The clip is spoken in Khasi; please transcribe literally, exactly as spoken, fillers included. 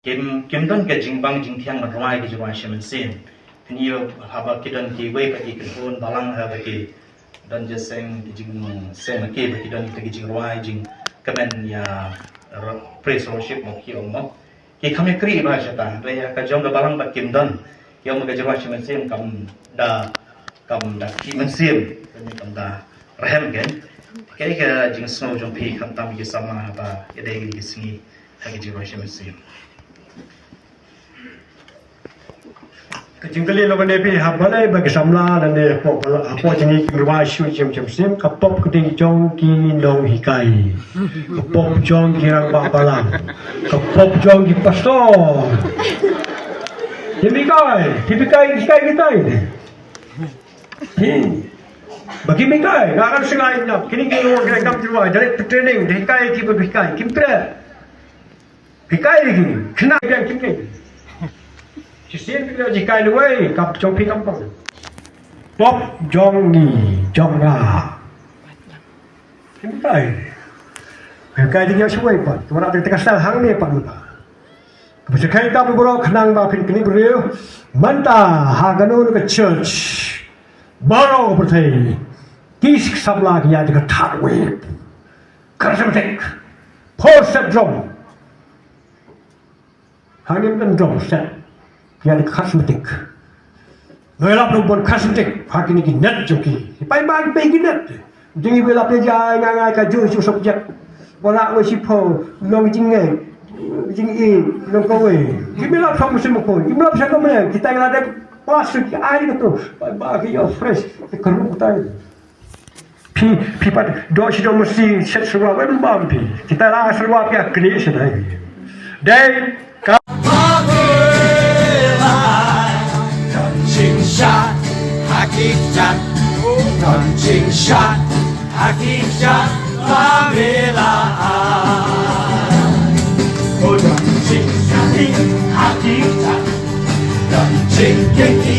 Kim, kim don ka jingbang jingthiang ban rwai ki jingrwai shi mynsiem. Phin ïoh haba ki don kiwei pat ki kynhun balang haba ki don jingïaseng, ki jingseng ma ki ba ki don kita ki jingrwai jingkmen ïa ra-, praise worship mo ki ong mo. Ki kham ïakren bha shata, hynrei ïa ka jong ka balang ba kim don. Ki ong ka jingrwai shi mynsiem kam da, kam da ki mynsiem, kam da rhem kein. Kaei ka jingsngew jong phi khamtam ki samla haba ïadei ki sngi ha ki jingrwai shi mynsiem? Ka jingkylli long kane phi, ha balei ba ki samla lane hapoh, hapoh jong ngi ki rwai shuh shi mynsiem? Ka pop ka dei jong ki nonghikai, ka pop jong ki rangbah balang, ka pop jong ki pastor. Kim hikai, kim hikai, hikai, hikai. Hi. Ba kim hikai, nga kan sngewthuh ïa kine ki rwai, kine kam ki rwai, da leit training, da hikai ki ba hikai, kim treh. Hikai lagi, kena biang kim treh. Shisien ki hikai lawei, kam jong phi kam pang. Pop jong ngi, jong nga. Kim hikai. Hikai lagi ïa shuwa pat, tu rak teka sal hangne pat muda. Ka ba shu khein tam baroh khnang ba phin knieh briew. Mynta ha kano ka church baroh ka pyrthei, ki samla ki ïaid ka third wave. Charismatic. Four step drum. Hangne kan drum set. Ki ïaid ka charismatic. Ngi lap nong bun charismatic ha kine ki net jong ki. Ki paidbah ki pei ki net. Jong ngi ba lap ïa jai nga ngai ka ju ju subject. Ba lah wei shiphew nong jingngeit, jingim, nong kawei. Ki ba lap shong mynsiem ko. Ki ba lap shong kawei. Kita ngi la dep pass ki ai ka tu. Paidbah ki ïoh fresh. Ki kyrhuh kita. Phi, phi pat doh shi doh mesti shet syrwa wei bam phi. Kita la syrwa phi knieh shi dei. Dei ka Don jingshad ha ki kjat, don jingshad ha ki kjat ba me la ai. Oh, don jingshad ha ki kjat, don jingshad